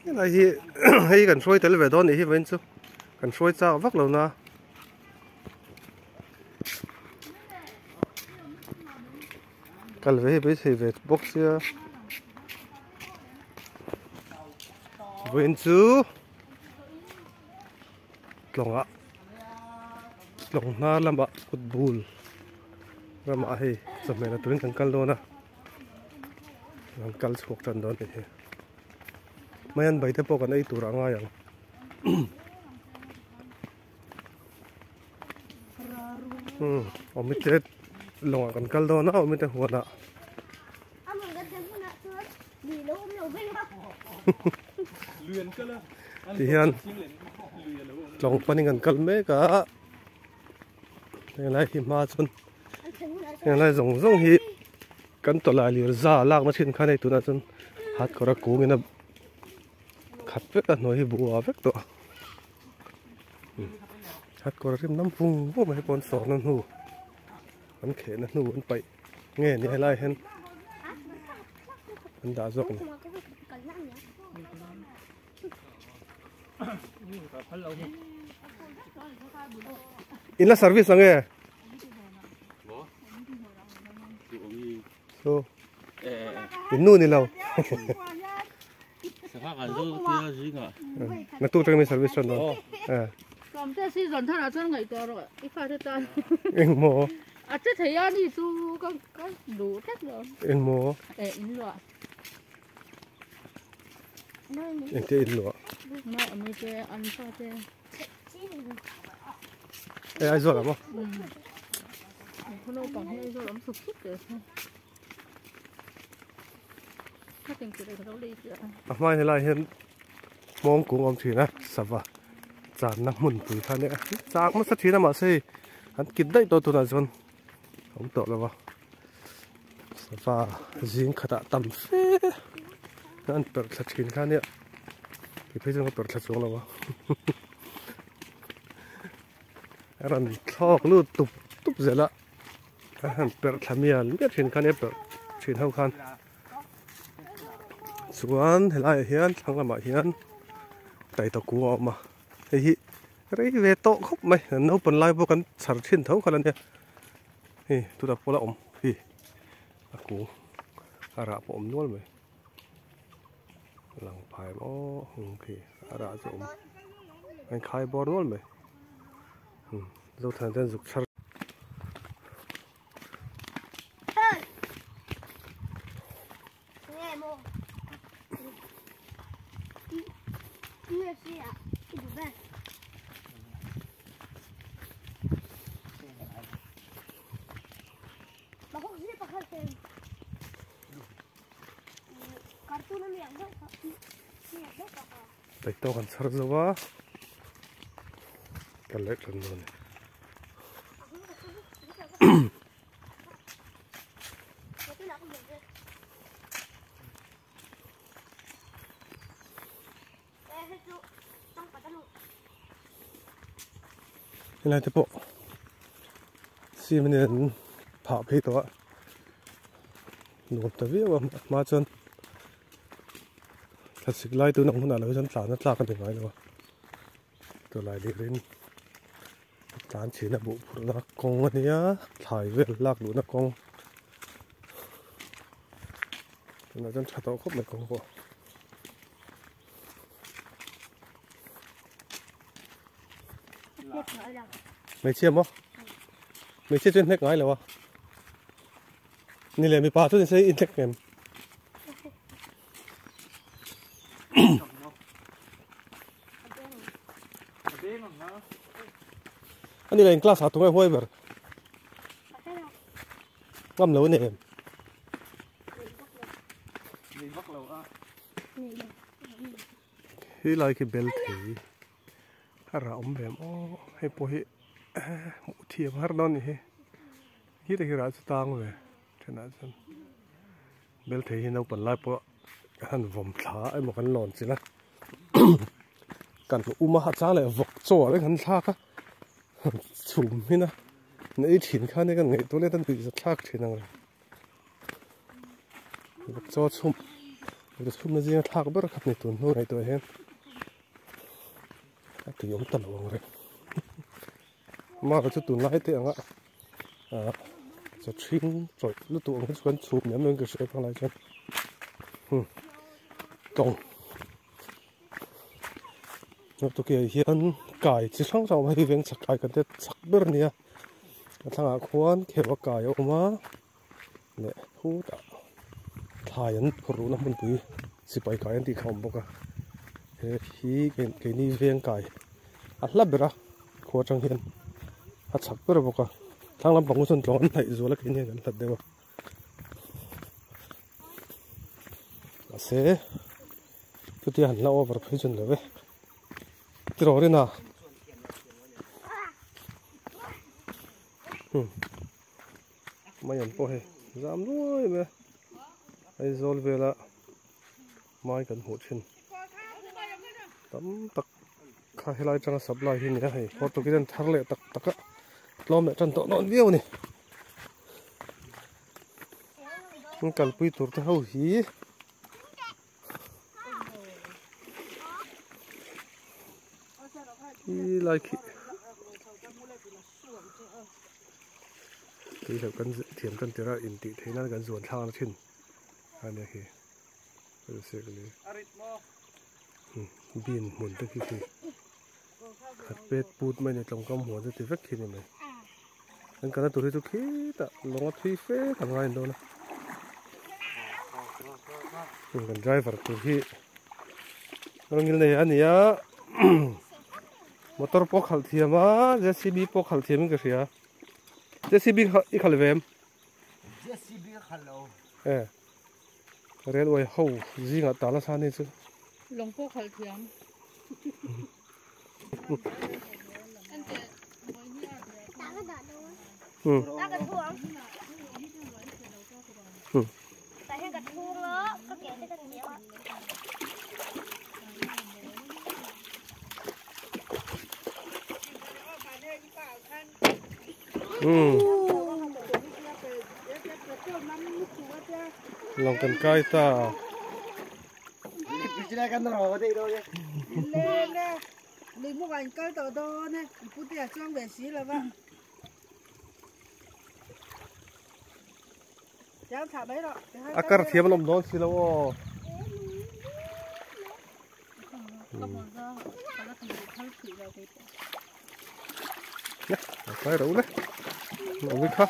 Helai hi hei kan hruai tel ve dawn nih hi vawiin chu kan hruai chak vak lo na. Kal ve hi beisei ve bawk sia. Vawiin chu tlawngah tlawng hnar lamah kut bul ramah hei chawhmeh la turin kan kal dawn a kan kal chhuak tan dawn a ni hi maian bai te pawh kan ei tur a ngai ang. Awmite lawngah kan kal dawn a awmite huanah. Ti hian tlawng panin kan kal mek a helai hi hma chuan helai zawng zawng hi kan tawlai lir za lakna thin kha nei tunah chuan hat kawr a kungin a khat vek a hnuai hi buh a vek tawh a hat kawr a rim nam vung vung mai pawn sawrna hnu an khehna hnu an paih. Nge ni helai hian an dah zawk ni. In la service ang e. So. In nu ni lo. Na tu tang mi service than don. Eh. Te season thar ah chuan ngaihtuah rawh i fate tan. Engmaw? A che thei a ni chu ka ka duh tlat lo. Engmaw? Eh in luah. Engte in luah? Ma ami te an fate. Eh Aizawl ah maw? Khaw naupang hi Aizawl awm sup sup teh se. A hmai helai hian hmawng kung awm thin a sava channa hmunpui kha nia chak nasa thin a mahse hei an kit daih tawh tunah chuan a awm tawh lo va sava zing khatah tam fe an perh thla thin kha nia ti phei chuan ka perh thla chuang lo va a rawn thlawk lut tup tup zel a. A han perh thla mial mial thin kha nia perh thin ho khan chuan helaiah hian thlang lamah hian taita kung a awm a hei hi rei ve tawh khawp mai naupang lai pawh kan chhar thin tho kha la nia hei tunah pawh la awm hi a kung a rah pawh awm nual mai lang phai maw khi a rah chu a awm a inkhai bawr nual mai. Zothana ten zuk chhar. Paih tawk an chhar zo a ka leh tan dawn a ni. Helai te pawh cement in an phah phei tawh a nuam ta viau a hma chuan. Thlasik lai tun ang hunah lo hi chuan tlan a tlak a ni ngai lo a tawlai lirin tlan chhin a buh phurhna kawng a nia thlai vel lak luhna kawng tunah chuan tha tawh khawp mai kawng pawh. Hmeichhia maw? Hmeichhia chu hnek ngai lo a. Ni leh mipa chu nise in hnek em? Ani leh in class ah tunge huai ber? Ngam lo ani em? Hi lai khi bel thei a rah awm ve maw hei pawh hi hmuh thiam har dawn a nih hi khi te khi rah chu tang ve thenah chuan bel thei hi naupang lai pawh a han vawm thla emaw kan lawn chilh a kan um a a chang leh vawk chaw ah te kan thlak a chhum hmin a nei thin kha nia kan ngaihtuah let a nuihza thlak thin ang reng vawk chaw chhum. Chhumna zinga thlak ber khat ni tun hnu ngaihtuah hian a tui awm ta lo ang reng. Amah chu tunlai te anga ah chaw ṭhing chawih lutuk ang hi chu kan chhum mai mai ka hria khang lai chuan hmm tawng tukah hian kai chi hrang hrang a awm a hei veng chak kai kan tia chak ber a nia a thlangah khuan kheuh a kai a awm a. Leh khutah thlai an phawrh luhna hmunpui sipai kai an tih kha a awm bawk a he hi keini veng kai a hla ber a khua atang hian a chak ber bawk a thlang lampang chu chuan tlawng an hnaih zual a keini hian kan hlat deuh a mahse chutia han hla over phei chu a ni lo ve tiraw rin a. Mai an pawh hei zam luai mai a Aizawl vela mai kan hmuh thin tam tak kha helai atanga supply hi a ni a hei haw tukin an thar leh tak tak a tlawm leh tan tawh dawn viau a ni an kalpui tur te ho hi khi lai khi. Tui hleuh kan thiam tan tirh a intih theih nan kan zuan thlak na thin a nia khi bean hmun te khi khi khat pet put mai a ni tlawngkam huan chu ti vek khi a ni mai an kalna tur hi chu khitah lawng a thui fe kan ngai dawn a kan driver tur hi rawngil nei a ni a. Motor pawh khalh thiam a, JCB pawh khalh thiam in ka hria. JCB i khalh ve em? JCB ka khalh lo. E. Railway ho zingah tah nasa ni chu. Lawng pawh khalh thiam. Hmm. Hmm. Hmm. Lòng cần cay ta. A kar thiam an awm dawn si lo aw. A kai reuh le. Awm i kha.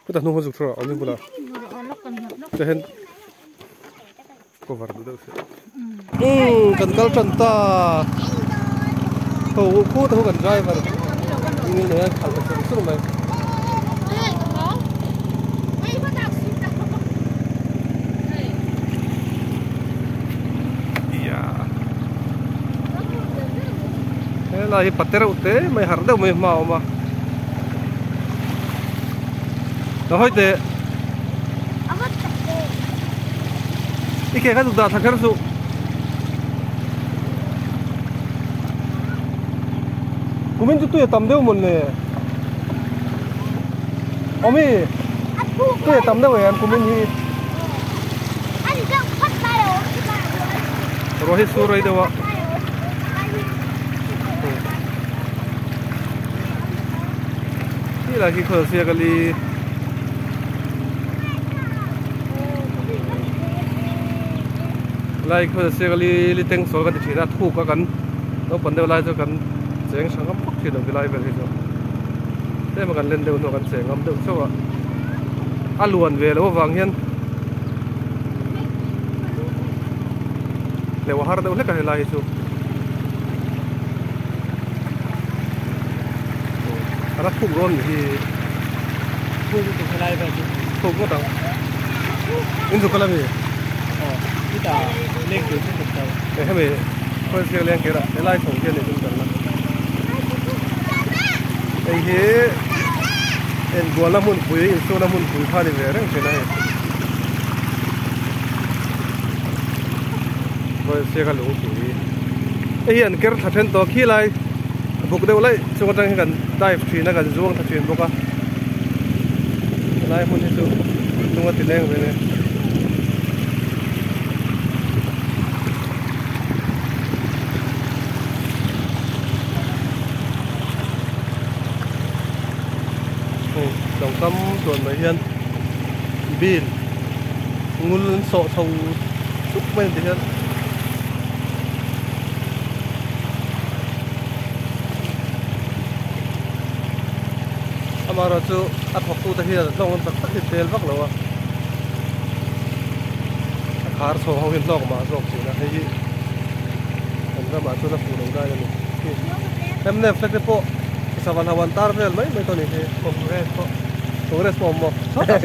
Ka ta hnung kha zuk thura awm i bulah. Chuan cover duh deuh se. Kan kal tan ta. Ho khu te khu kan driver ngil nei a khalh ta chur chur mai. Helai hi pate reuh te mai harh deuh mai hma a awm a. Lo hawi teh. I ke kha zuk dah thla kher suh. Kumin chu tui a tam deuh mawn le. Awmi tui a tam deuh em kumin hi. Ruah hi sur rei deuh a. Khi lai khi khawl siak a li. Lai khawl siak a li li teng sawl kan ti thin a thuk a kan naupang deuh lai chu kan cheng hrang ngam phawk thin ang ti lai vel hi chu tlem a kan len deuh hnuah kan cheng ngam deuh chauh a a luan ve loh avang hian hleuh a har deuh hlek a helai hi chu. A la thuk dawn nih hi. Thuk lutuk helai vel chu. Thuk ngawt ang. In zuk a la mi? Aw, chutah leng tur chu zuk tawh. Hei hemi khawi fiak leng kher ah helai chho hian nih chu kan la. Hei hi enbualna hmunpui insualna hmunpui kha a ni ve reng thin a hei. Khawi fiak a lungpui. Hei hi an ker thla then tawh khi lai a buk deuh laih chung atang hian kan dive thin a kan zuang thla thin bawk a. Helai hmun hi chu. Lung a ti leng ve le. Hei tawngkam chuan mai hian bil ngul an sawh chho chuk mai ang ti hian. Amaherawhchu a thawktute hian an hlawk tak tak hi tel vak lo a, a khar chho ho hian hlawk mah zawk thin a, hei hi kan ramah chuan a fuh lo daih a ni. Mnf te pawh savan ho an tar vel mai mai tawh a ni hi. Congress pawh. Congress pawh a awm maw?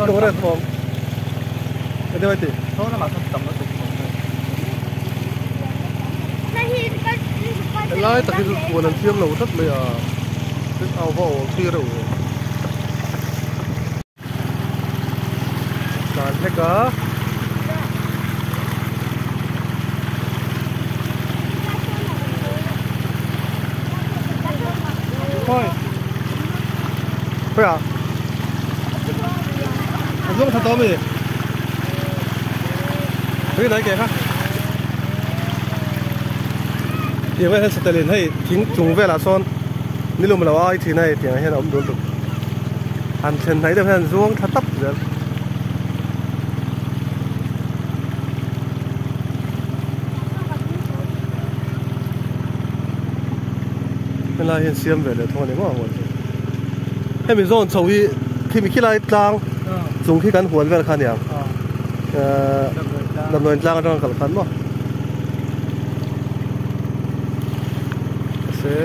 Congress pawh a awm. Enge mai tih? Saw lamah sawn tam lutuk Congress. Helai tak hi chu huan an siam lo tlat mai a, tin au va awl thlir reuh ve. Dan hlek a. Khawi. Khawi ah. A zuang tha tawh ami? Ri lai ke kha. Tiang vel hian satel in hei thing chung velah sawn nilum lo ai thin a hei tiang ah hian a awm dul tuk. Han thlen hnaih deuh hian zuang tha tap zel. Helai hian siam ve leh thung a ni maw huan chu. Hemi zawn chho hi khimi khilai tlang chung khi kan huan vel kha a niang. Ehh damdawiin tlang atanga kal khan maw. Mahse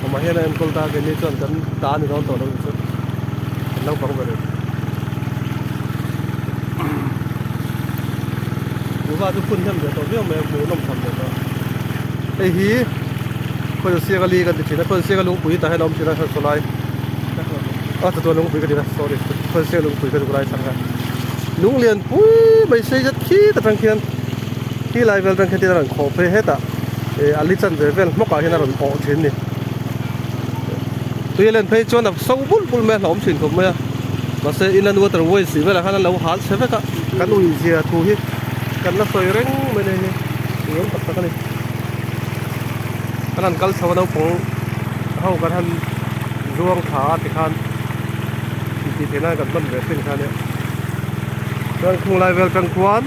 amah hian a enkawl ta keini chuan kan ta a ni dawn tawh lo chu kan naupang ber in. Kuhva chu phun hnem ve tawh viau mai a hmuh nawm tham ve tawh. Hei hi khawi siaka li kan ti thin a khawi siaka lungpui tah hian a awm thin a saw lai a chatuan lungpui ka ti a sorry khawi siaka lungpui ka zuk lai chang kha lung lian pui mai sei zet khi ta tang khian khi lai vel tang khian tin a rawn khawh phei hetah eh a li chan ve vel hmawk ah hian a rawn awh thin a ni tui a len phei chuan a so bul bul mai a hlauhawm thin khawp mai a mahse inland water waste tih velah khan an lo hal chhe vek a kan ui zia thu hi kan la sawi reng mai nei hi eng tak tak a ni kan han kal chho a naupang ho kan han zuang thla a tikhan intih theih nan kan hman ve thin kha ania chuan khung lai vel atang khuan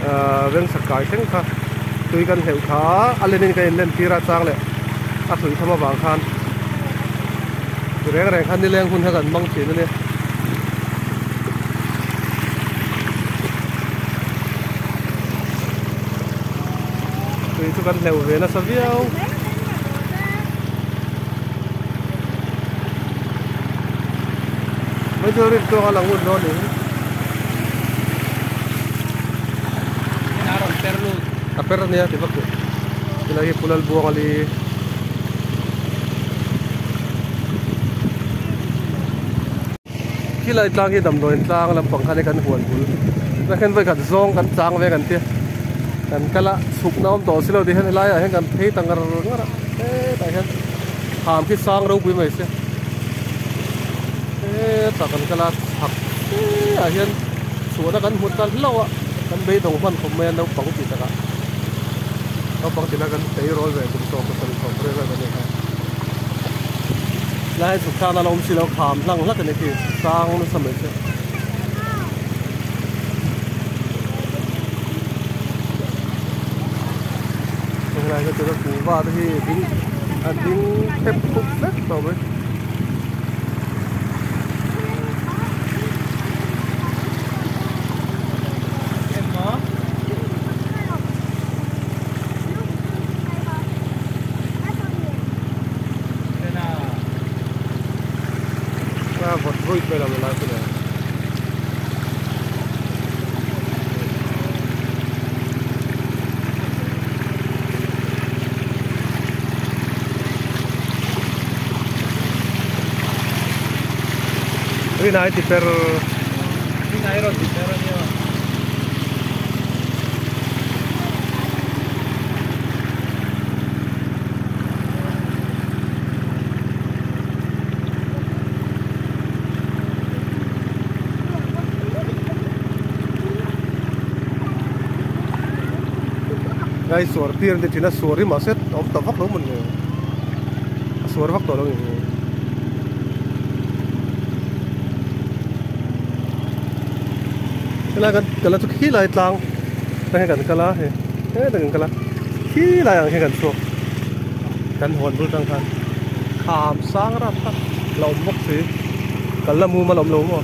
ahh vengchhak kai thleng kha tui kan hleuh thla a a len in kan in len tir a chang leh a thui tham avang khan reng reng khan nileng hun kha kan hmang thin a nia. Tui chu kan hleuh ve nasa viau. Mai chu rin tawk a lang ngun dawn nih hi. A per ania ti vak duh. Tilai hi Pu Lalbuangali. Khilai tlang hi damdawiin tlang lampang khan hi kan huan bul tunah hian vawikhat zawng kan chang ve kan tia kan kal a chhuk na awm tawh si lo tih hian helaiah hian kan phei ta ngar ngar a hetah hian kham khi sang ropui mai sia hetah kan kal a chhak fe ah hian chhuahna kan hmu ta hlauh a kan beidawng hman khawp mai a naupang tih takah naupang tih lai kan tleirawl ve kum 17 vel kan ni kha. Lai chhuk thlakna la awm si lo kham hlang hlak a ni khi sang nasa mai chu. Helai hi chu kuhva te hi ding a ding thep khup vek tawh mai. A vawt ruih mai lo lai chu le. Rinai ti per. Rinai rawn ti per ania. Helai suar tir an ti thin a, suar hi mahse a awm ta vak lo mawn le, a suar vak tawh lo ni. Helai kan kal a chu khilai tlang tang hian kan kal a hei hetah kan kal a khilai ang hian kan chhuak kan huan bul tang khan kham sang rap kha la awm bawk si kal la mum a la awm lo maw.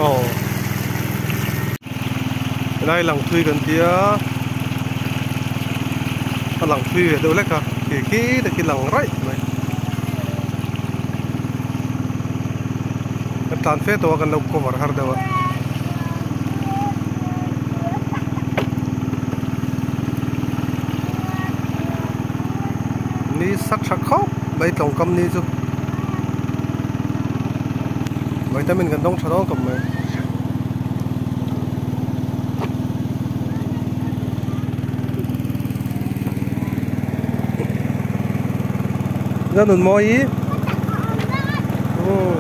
Aw helai lang thui kan tia a lang thui ve deuh lek a khi khi te khi lang raih mai kan tlan fe tawh a kan lo cover har deuh a. Ni sak tha khawp mai tlawngkam ni chu vitamin kan dawng tha dawn khawp mai. Zanunmawi umm.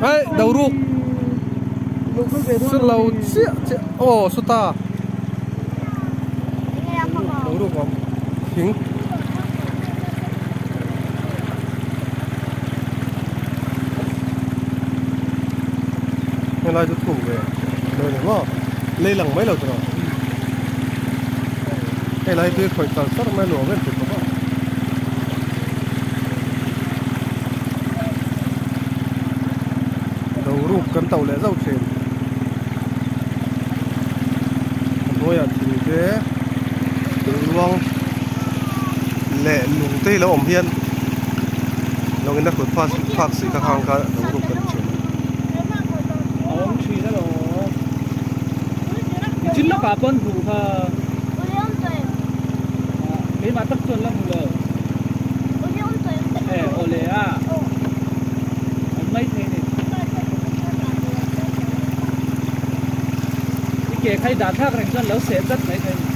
Hei do ruk su lo chiah chiah aw su ta do ruk awm thing helai chu thum ve lo ni maw lei lang mai lo chu hei lai tui khawih char char mai nuam em tih bawk a. Do ruk kan to leh zauh thin a hnuaiah thing te thing luang leh lung te hi lo awm hian lawngin a hrut phak phak si kha khang kha do ruk kan thin a. A awm thin alawm nichin lawkah pawn hmuh kha keimah tak chuan la hmu lo e awle a awm mai thei ni i ke kha i dah thlak reng chuan lo seh tlat mai thei ni.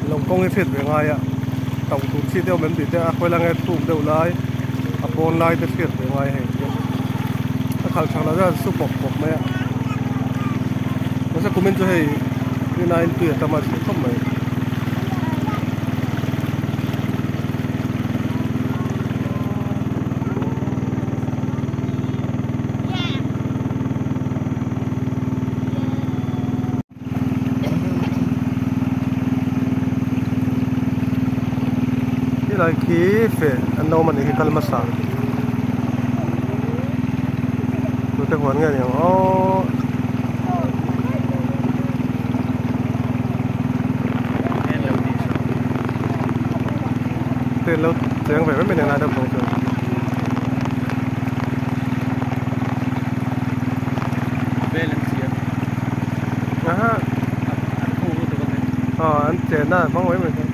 Lawng kawng hi hriat ve ngai a tauh tur chi te awm em tih te a khawi lai nge thuk deuh lai a pawn lai te hriat ve ngai hei a khalh chak loh chuan a su pawp pawp mai a mahse kumin chu hei rinaiin tui a tam a chheh khawp mai. Helai khi feh an lo awm a nih hi kal hmasa tute huan nge ni ang aw. Te lo cheng ve mai mai ni ang lai deuh bawk chuan. Aha. Ờ, an chen a hmang mai mai kha.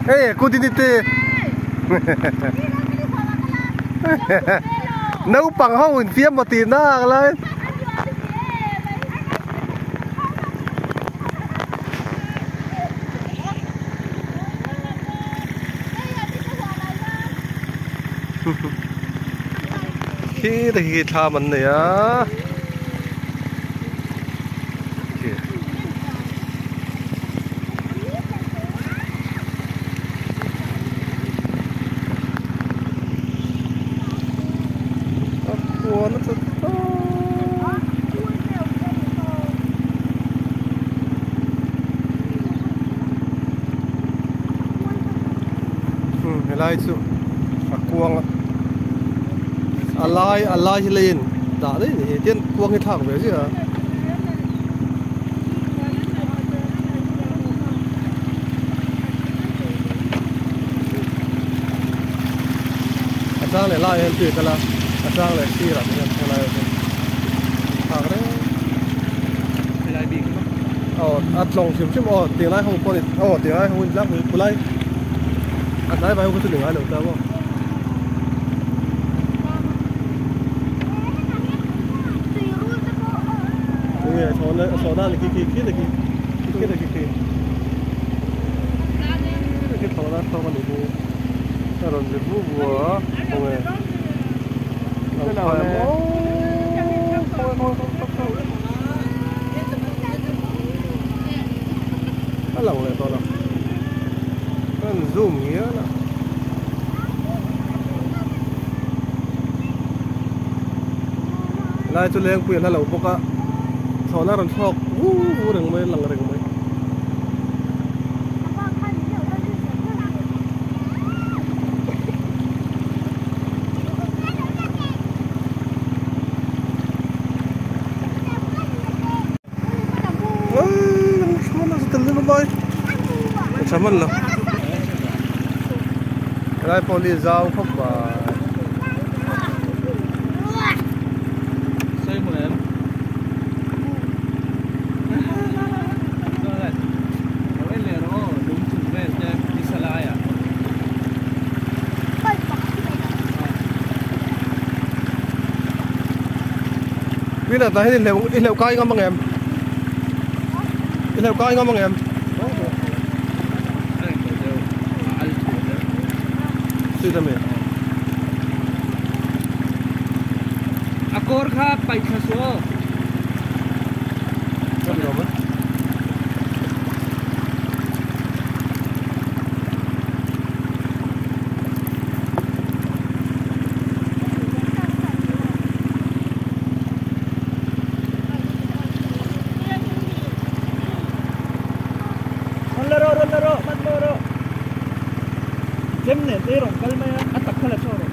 Hey, kudini te. Naupang ho in fiam maw tih nak lai. Khi te khi thlam an nei a Helai chu a kuang a lai a lai hi leiin dah daih a ni hi tin kuang hi thlak ve ziah a. A chang leh laiah hian tui a kal a, a chang leh sirah te hian helai ah hian thlak reng. Helai bik hi maw? Aw a tlawng hrim hrim aw tiang lai ho pawh ni aw tiang lai ho in tlangpui pulai a hnai vai ho kha chu ni ngai lo ta maw. Enge a chhawna a khi khi khi khi khi khi khi khi thlawhna thlawk a nih hi a rawn ri vu vu a khawnge ang phai a maw a lang leh tawh lo a rawn zoom ngial a. Helai chu lengpui a hla lo bawk a thlawhna rawn thlawk vu vu reng mai lang reng mai. Helai pawh hi zau khawp mai. Winner tah hian i hleuh kai ngam ang em? I hleuh kai ngam ang em? Sweet ami. A kawr kha paih thla suh aw. Ka ni awm e. Rawn la rawh, rawn la rawh, hman maw rawh. Chem nen te rawn kal mai a, a tak kha la chhuak rawh.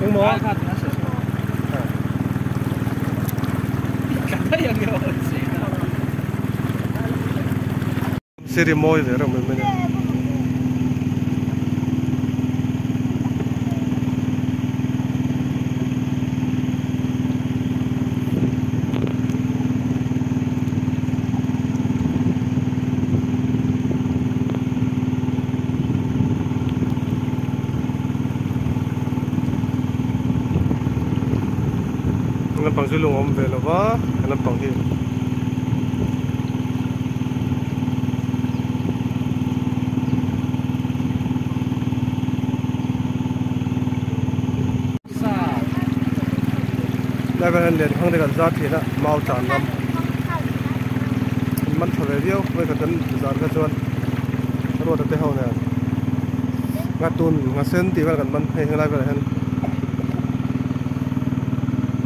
Engmaw? Siri mawi ve reuh mai mai a ni. Lampang chu lung a awm ve lo va lampang hi. Lai vel hian lenkhang te kan zar thin a mau tlan ram an man tha ve viau vawikhat kan zar kha chuan ruata te ho nen nghatun nghasen tih vel kan man hei helai velah hian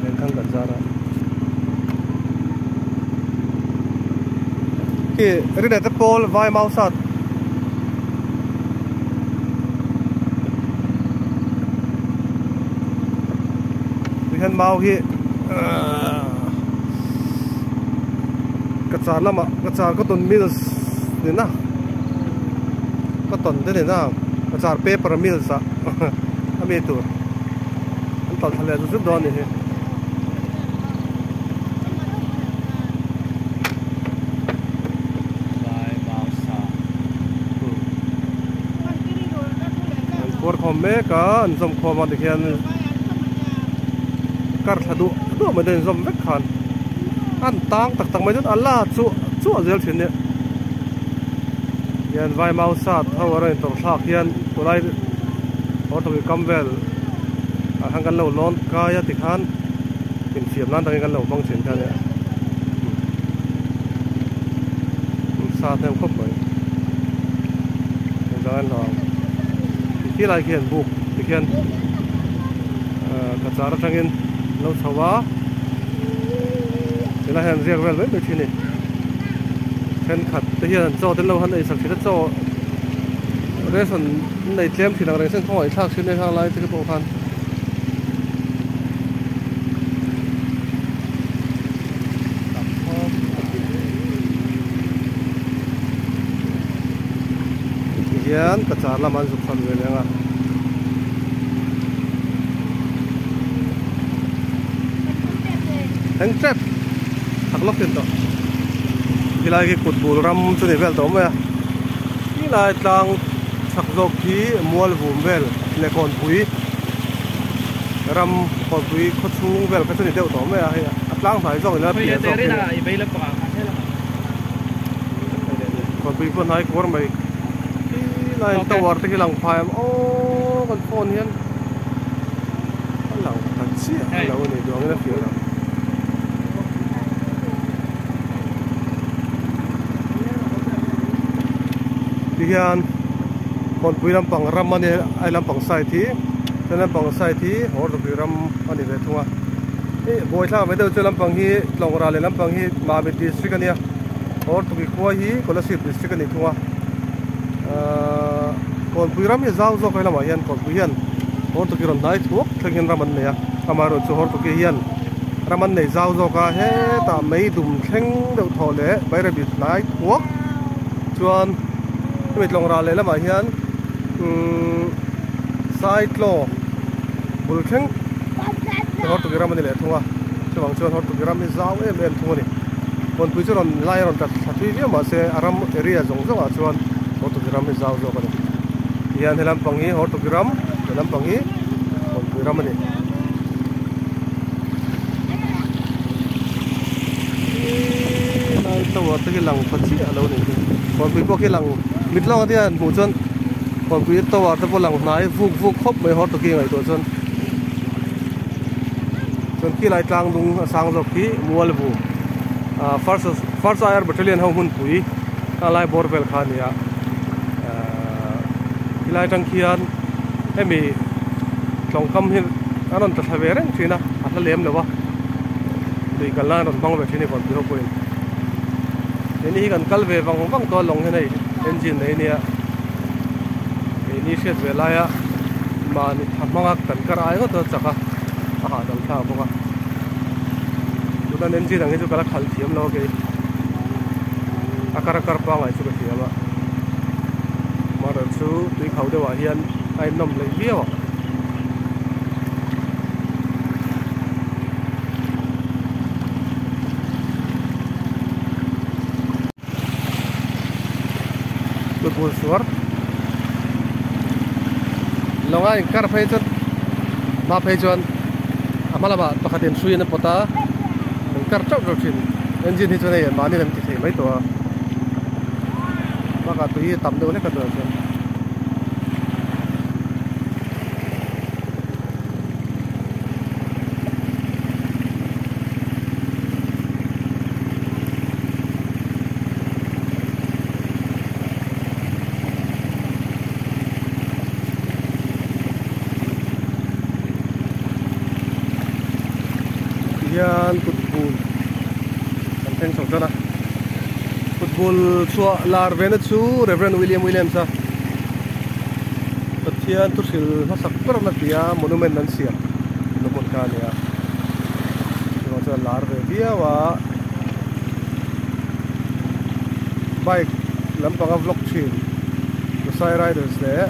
lenkhang kan zar a khi rineh te pawl vai mau sat. Tihian mau hi ka char lamah ka char cotton mills ni na cotton te ni na ka char paper mills ah a mi tur an tawlh thla leh zut zut dawn a ni hi. An khuar khawm mek a an zawm khawm a tikhian kar thla duah duah mai te an zawm vek khan an tang tak tak mai chuan a la chu chuah zel thin nia hian vai mau sat ho a rawn intawrh thlak hian khulai awr tawih kam vel ah khan kan lo lawn kai a tikhan infiam nan takin kan lo hmang thin kha nia sa hnem khawp mai engvang an hlauh ang khi lai khian buk tikhian ka char atangin. Lo chho a tilai hian riak vel mai mai thin a ni thenkhat te hian an chaw te an lo han ei sak thin a chaw ration an nei tlem thin ang reng sen khawngaih thlak thin a heng lai te pawh khan. Tihian cachar lamah an zuk chhan ve leh ang a. Thleng tep chak lawk tin tawh khilai khi kut bul ram chu ni vel tawh mai a khilai tlang chak zawk khi mual vum vel leh kawnpui ram kawnpui khaw chhung vel kha chu ni deuh tawh mai a hei a tlang hnai zawk ila piah zawk hi kawnpui pawh hnai kuar mai khilai tower te khi lang phai ang aww kan phone hian. A lang ta chiah lo a ni duh angin a fiah lo. Tihian Kawnpui lampang ram a nia ai lampang side hi chuan lampang side hi Hawrtupui ram a ni ve thung a ih buaithlak ve deuh chu lampang hi Tlawngra leh lampang hi Mamit district a nia Hawrtupui khua hi Kolasib district a ni thung a ahh Kawnpui ram hi zau zawk a helamah hian Kawnpui hian Hortuki rawn hnai thuak thleng hian ram an nei a, amaherawh chu Hortuki hian ram an nei zau zawk a, hetah mei dum thleng deuh thawh leh Bairabi hnai thuak chuan hemi tlawng rah leh lamah hian umm Saitlaw bul thleng Hortuki ram a ni leh thung a, chuvang chuan Hortuki ram hi zau em em thung a ni. Kawnpui chu rawn lai a rawn tla thla thui viau mahse a ram area zawng zawngah chuan Hortuki ram hi zau zawk a ni. Tihian he lampang hi Hortuki ram he lampang hi Kawnpui ram a ni. Helai tower te khi lang pha chiah lo ni hi. Kawnpui pawh khi lang mit lawng a tia hmuh chuan Kawnpui tower te pawh lang hnai vuk vuk khawp mai Hortuki ngaihtuah chuan. Chuan khilai tlang dung a sang zawk khi Mualvu ah first first IR battalion ho hmunpui a lai bawr vel kha a ni a ahh khilai atang khian hemi tlawngkam hi a rawn tla thla ve reng thin a a hla lem lo a lui kal nan a rawn hmang ve thin a ni kawnpui ho pawhin keini hi kan kal ve vang vang tawh a lawng hian hei engine nei ania keini hriat ve laia mahni tha hmanga kan kar ai ngawt a chak a a hahdam thlak bawk a tuna engine ang hi chu ka la khalh thiam lo a kei a kar a kar pangai chu ka thiam a amaherawh chu tui kho deuh ah hian a innawm hleih viau ang. Kutbul suar lawng a inkar phei chuan hma phei chuan a hma lamah pakhatin hruiin a pawt a an kar teuh teuh thin engine hi chuan hei mahni lam ti thei mai tawh a bakah tui hi a tam deuh hlek a tunah chuan. Tihian kut bul kan thleng chho tan a kut bul chhuah lar ve na chu Reverend William Williams a Pathian thu hril hmasak ber na tia monument an siam tuna hmun kha a ni a chuvang chuan lar ve viau a. Bike lampanga vlog thin Lusai Riders leh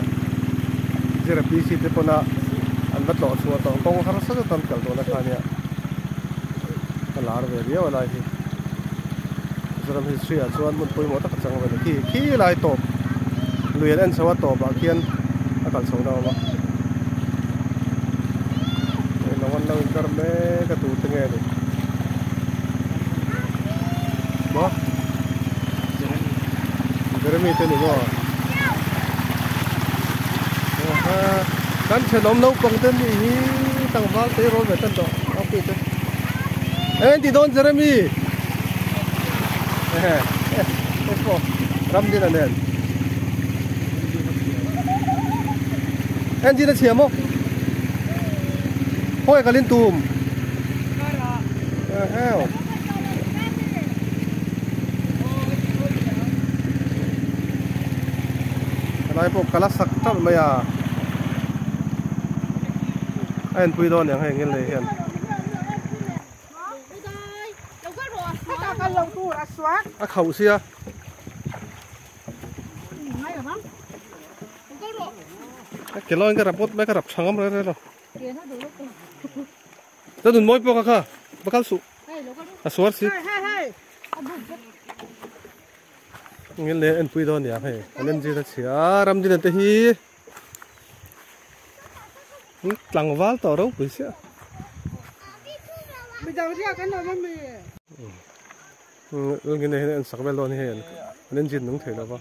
Zira PC te pawna an va tlawh chhuah tawh ang kawng harsa zet an kal dawn a kha nia a lar ve viau a lai hi Mizoram history ah chuan hmun pawimawh tak a chang ve a ni khi khi lai tawp lui an en chho a tawp ah khian a kal chho na awm a hei lo an lo inkar mek a tur te nge ni. Maw? Jeremy te ni maw? Aha. Kan thenawm naupang te nih hi tlangval te rawl ve tan tawh naupui te. Eng ti dawn Jeremy? Ehe. Hei pawh Ramdina nen. Engine a chhia maw? Khawnge kalin tum? Heo. Lai pawh kala sak ṭalh mai a. A enpui dawn ang hei ngil nei hian. A khauh sia. Ke loin ka rap mai ka rap thangam re re lo. Ta dun moi pawh kha bakal su. A suar si. Ngil le en pui dawn ya hei. An en zir a chhia ram din te hi. Tlangval tawh ro pui sia. Ngil le en sak vel dawn hi hei an en zir nung thei lova.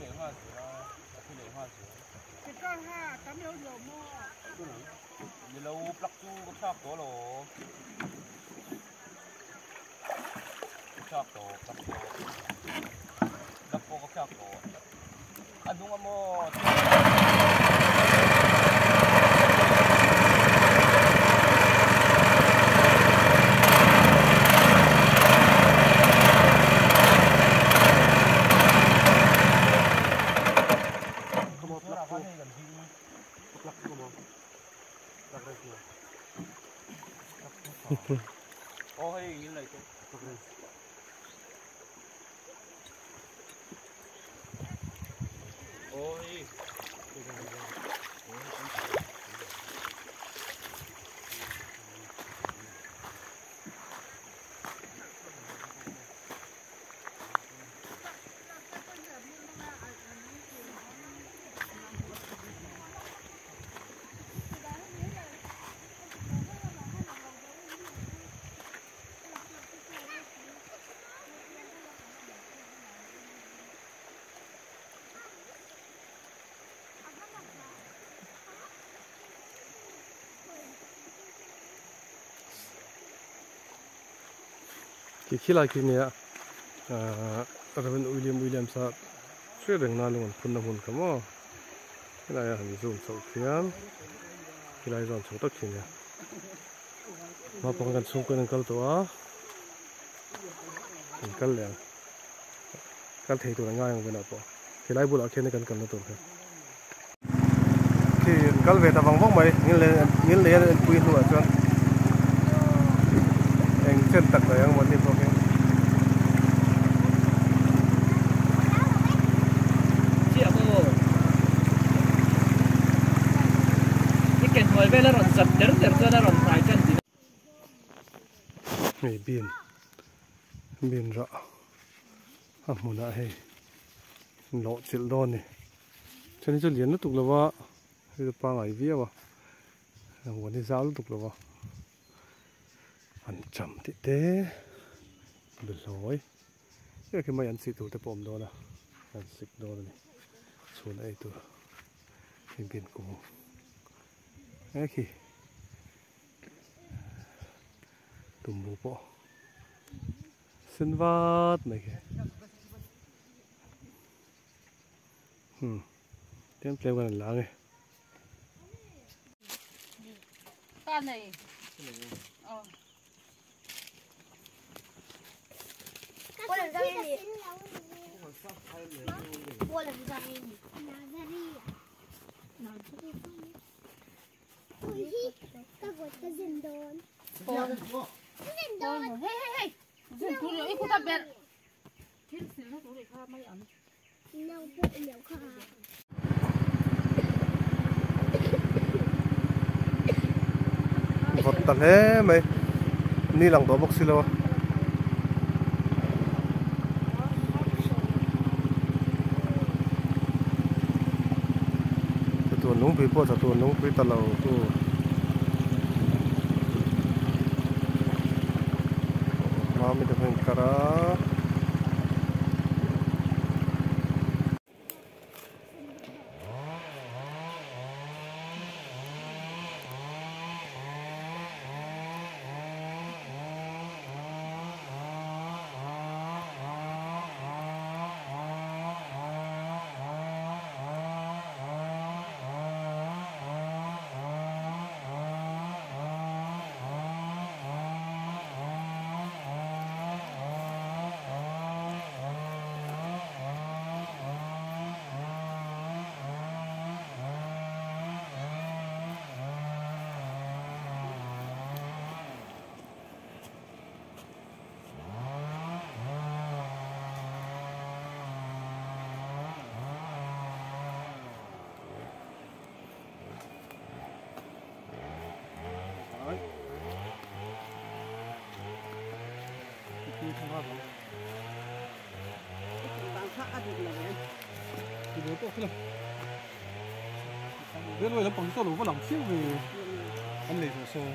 Ki khilai khi nia Reverend William Williams a hre reng na lung an phun na hmun kha maw helai a han zoom chhoh khian khilai zawn chho tak khi nia naupang kan chhungkaw in an kal tawh a an kal leh ang kal thei tur an ngai ang venah pawh khilai bulah khian kan kalna tur kha khi an kal ve ta vang vang mai ngil nei an enpui hnuah chuan eng chen tak daih ang mahni pawh khi hei bin bin rah a hmunah hei lawh chilh dawn a ni. Then hi chu lian lutuk lova hei chu pangai viau a huan hi zau lutuk lova an cham tih te behlawi hei khi mai an sih tur te pawh a awm dawn a an sik dawn a ni chhun a ei tur hei bin kung he khi tumbu pawh sen vat mai khi. Tlem tlem kan la ange. Vawt ta hle mai ni lang tawh bawk si lo a. Chatuan lungpui pawh chatuan lungpui ta lo tu. Mami te pawh inkar a. Ti ve tawk ila. Railway lampang hi chu a lo va lang chiang ve an nei tawh saw.